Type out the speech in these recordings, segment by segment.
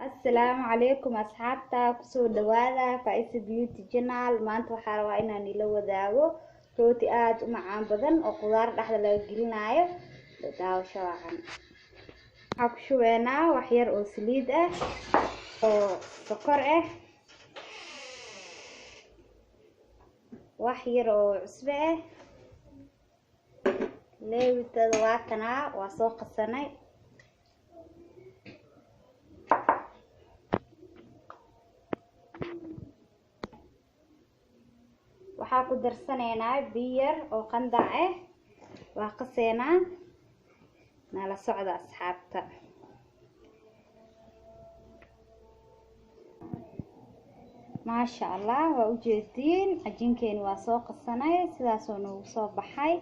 Asalaamu calaykum asxaabta, kusoo dhawaada Faisa Beauty Channel. Maanta waxaa rabaa inaan ila wadaago rooti aada u macaan badan oo qudaar dhexda laga gelinayo. Daawasho wacan. Waxaa ku shubeynaa wax yar oo saliid ah oo sokor ah, wax yar oo cusbo ah. Leewitada waa kanaa, waa soo qasanay. Waxaa ku darsanaynaa biyo yar oo qandac ah, waa qaseynaa. Nala socda asxaabta. Maasha Allah, waa ujeediin cajiinkeeni waa soo qasanay, sidaasoo noogu soo baxay.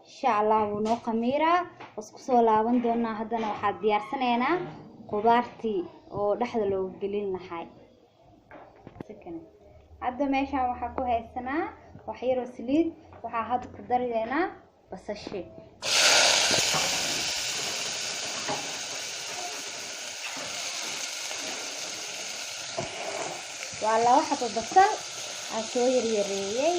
Insha Allah wuu noo qamiiraa, isku soo laaban doonaa. Haddana waxaa diyaarsanaynaa qudaartii oo dhexda loogu gelin lahay. Hadda meeshaan waxaa ku haysanaa wax yaroo saliid. Waxaa hadda ku daraynaa basashi. Waa 2 xabo basal aan soo yaryareeyey.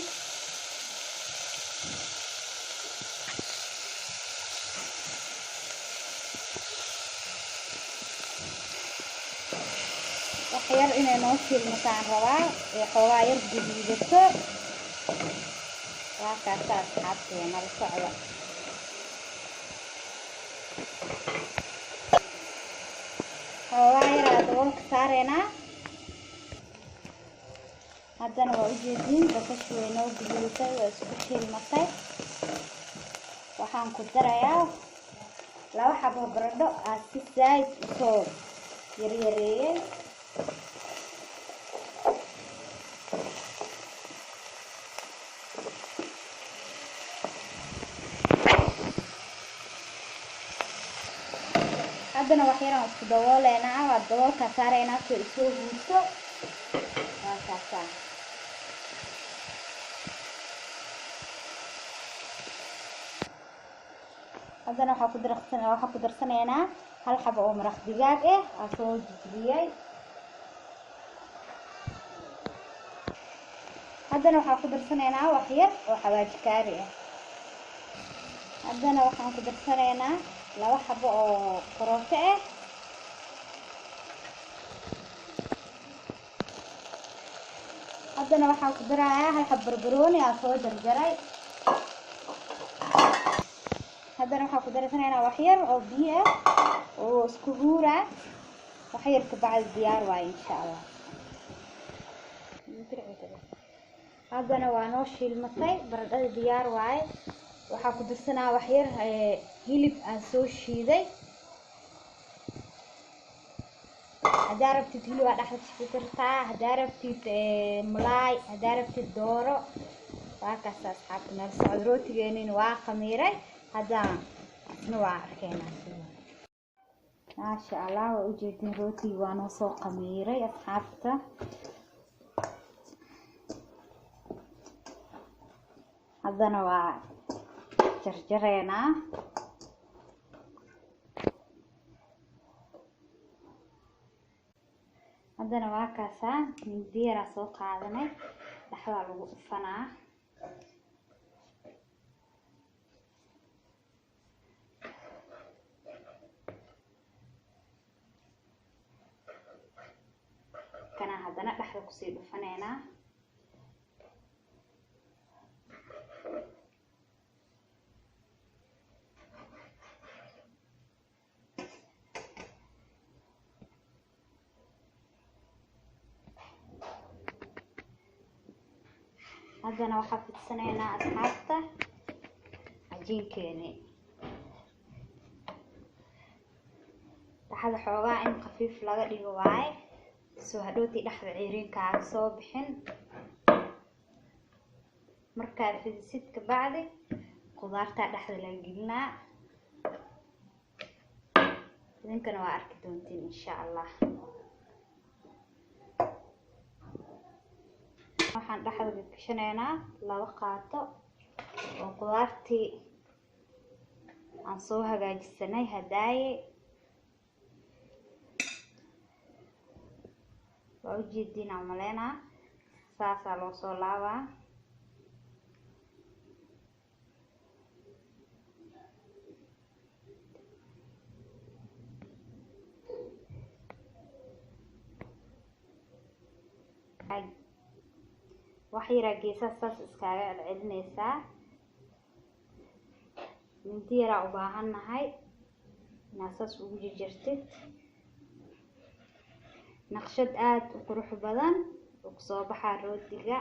Wax yar inay noo shiilmataan rabaa ee xoogaa yar guduudato. Waa kaasa asxaabteena, la socda. Xoogaa yaraa daboolka saareynaa. Haddana waa ujeediin, basashu way noo guduudatay, waa isku shiilmatay. Waxaan ku darayaa 2 xabo baradho aa si zaaid usoo yaryareeyey. Haddana wax yaraan isku dabooleynaa, waa daboolkaa saareynaa si isoo huurto. Waa kaasaa. Haddana waxaa ku darsanaynaa 1 xabo oo maraq digaag ah aa soo jijibiyey. Haddana waxaa ku darsanaynaa wax yar oo xawaaji kaari ah. Haddana waxaan ku darsanaynaa 2 xabo oo karooto ah. Haddana waxaan ku darayaa 1 xabo barbarooni aa soo jarjaray. Haddana waxaan ku darsanaynaa wax yar oo biyo ah oo isku huura. Wax yar kabacdi diyaar waaye insha Allah. Haddana waa noo shiilmatay baradhada, diyaar waaye. Waxaa ku darsanaa wax yar hilib aan soo shiiday. Haddaa rabtid hilib aa dhexda ku kartaa, haddaa rabtid malaay, haddaa rabtid dooro. Waa kaas asxaabta, nala socda. Rootigeenina waa khamiiray, haddana isna waa arkeynaa. Maasha Allah, waa ujeedin rootigi waa noo soo khamiiray asxaabta. Haddana waa jarjareynaa. Haddana waa kaasaa, mindi yaraa soo qaadanay, dhexdaa lagu dhufanaa. Kana haddana dhexda kusii dhufaneynaa. Haddana waxaa fidsanaynaa asxaabta cajiinkeeni. Dhexda xoogaa in khafiif laga dhigo waaye, soo hadhowtii dhexda ciirinkaaga soo bixin. Markaad fidisid kabacdi qudaartaa dhexda laga gelinaa. Idinkana waa arki doontiin insha Allah. Waxaan dhexda gashanaynaa 2 qaato oo qudaartii aan soo hagaajisanay hadaaye. Waa ujeediin aan maleynaa, saasaa loo soo laabaa. Wax yaraa geesaha saas iskaaga celcelinaysaa. Mindi yaraa u baahannahay inaad saas ugu jarjartid. Naqshad aada u qurux badan oo kusoo baxaa rootiga.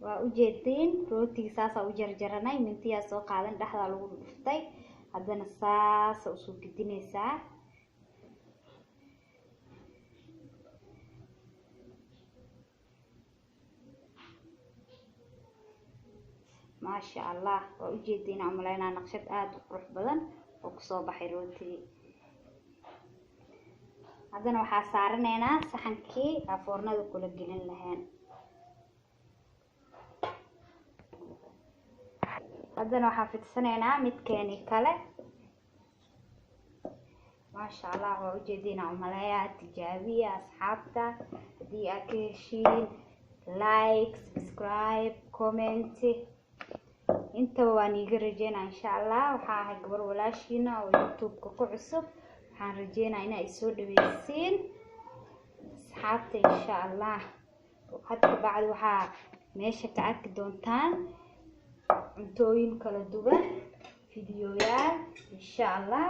Waa ujeediin rootiga saasaa u jarjaranay, mintiyaa soo qaadan, dhexdaa lagu dhuftay, haddana saasa usoo gedinaysaa. Maasha allah, waa ujeediin aan umaleynaa naqshad aada u qurux badan oo kusoo baxay rootigii. Haddana waxaa saaranaynaa saxankii aa foornada kula gelin lahayn. Haddana waxaa fidsanaynaa midkeeni kale. Maasha allah, waa ujeediin aan umaleeyaa. Tijaabiya asxaabta, haddii aad ka heshiin like, subscribe, comment intaba waan iiga rajeynaa insha allah. Waxaa ahay gabar walaashiina oo youtube-ka ku cusub. Waxaan rajeynaa inaa isoo dhaweysiin asxaabta insha allah. Had kabacdi waxaa meesha ka arki doontaan cuntooyin kala duwan, fideoyaal insha allah.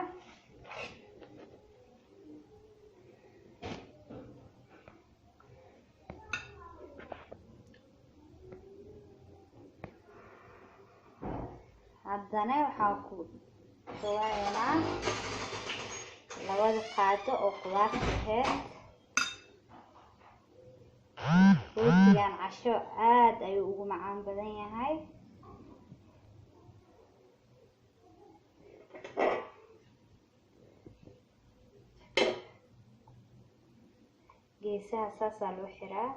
Haddana waxaan ku dhawaaynaa labada qaado oo qudaarta aheyd. Rootigan casho aada ayuu ugu macaan badan yahay. Geesaha saasaa loo xiraa.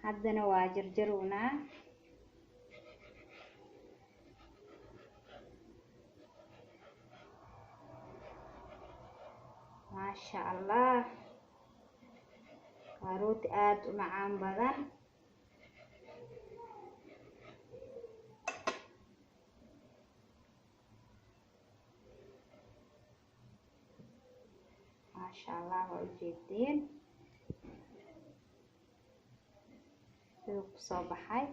Haddana waa jarjarownaa. Maasha allah, waa rooti aada u macaan badan. Maasha allah, waa ujeediin siduu kusoo baxay.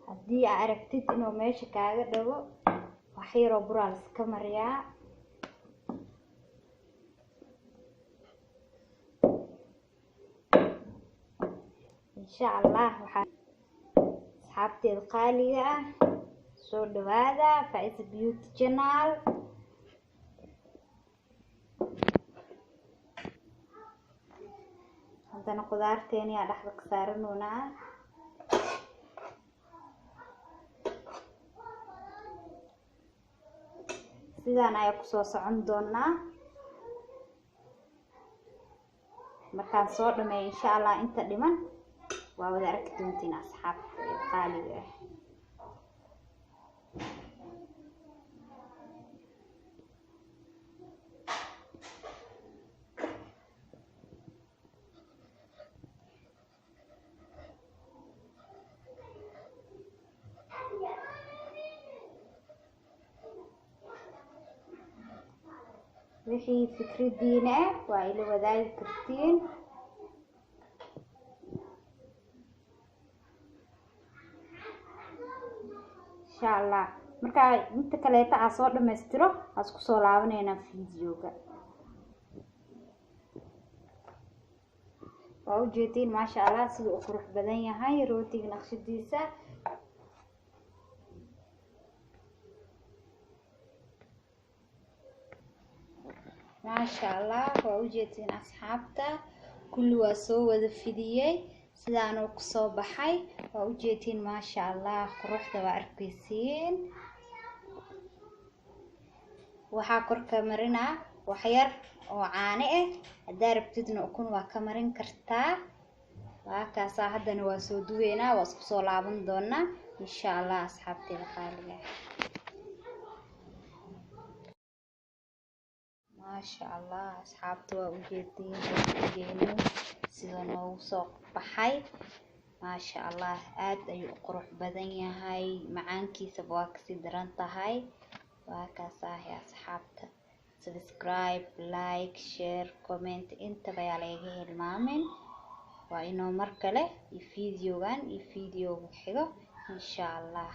Haddii aa aragtid inuu meesha kaaga dhawo, wax yaroo buraa la iska mariyaa. Insha allah waxaa asxaabteeda qaaliga ah soo dhawaada Faiza Beauty Channel. Haddana qudaarteeni aa dhexda ka saaranoonaa. Sidaan ayaa kusoo socon doonaa markaan soo dhameeyo insha allah. Inta dhiman waa wada arki doontiin asxaabta qaaliga ah. Wixii fikradiina ah waa ila wadaagi kartiin. Insha allah markaa inta kaleeta aa soo dhamaystiro waa isku soo laabaneynaa videoga. Waa ujeediin maasha allah siduu u qurux badan yahay rootiga naqshadiisa. Maasha Allah, waa ujeedtiin asxaabta, kulli waa soo wada fidiyey, sidaanuu kusoo baxay. Waa ujeedtiin, maasha Allah, quruxda waa arkeysiin. Waxaa korka marinaa wax yar oo caano ah, haddaa rabtidna ukun waa ka marin kartaa. Waa kaasaa, haddana waa soo duweynaa, waa isku soo laaban doonaa insha Allah, asxaabteeda qaaliga. Maasha Allah asxaabta, waa ujeediin rootigeenu sida noogu soo baxay. Maasha Allah, aad ayuu u qurux badan yahay, macaankiisaba waa kasii daran tahay. Waa kaasaahay asxaabta. Subscribe, like, share, comment intaba yaa lagaga hilmaamin. Waa inoo mar kale iyo videogan iyo videoga xigo insha Allah.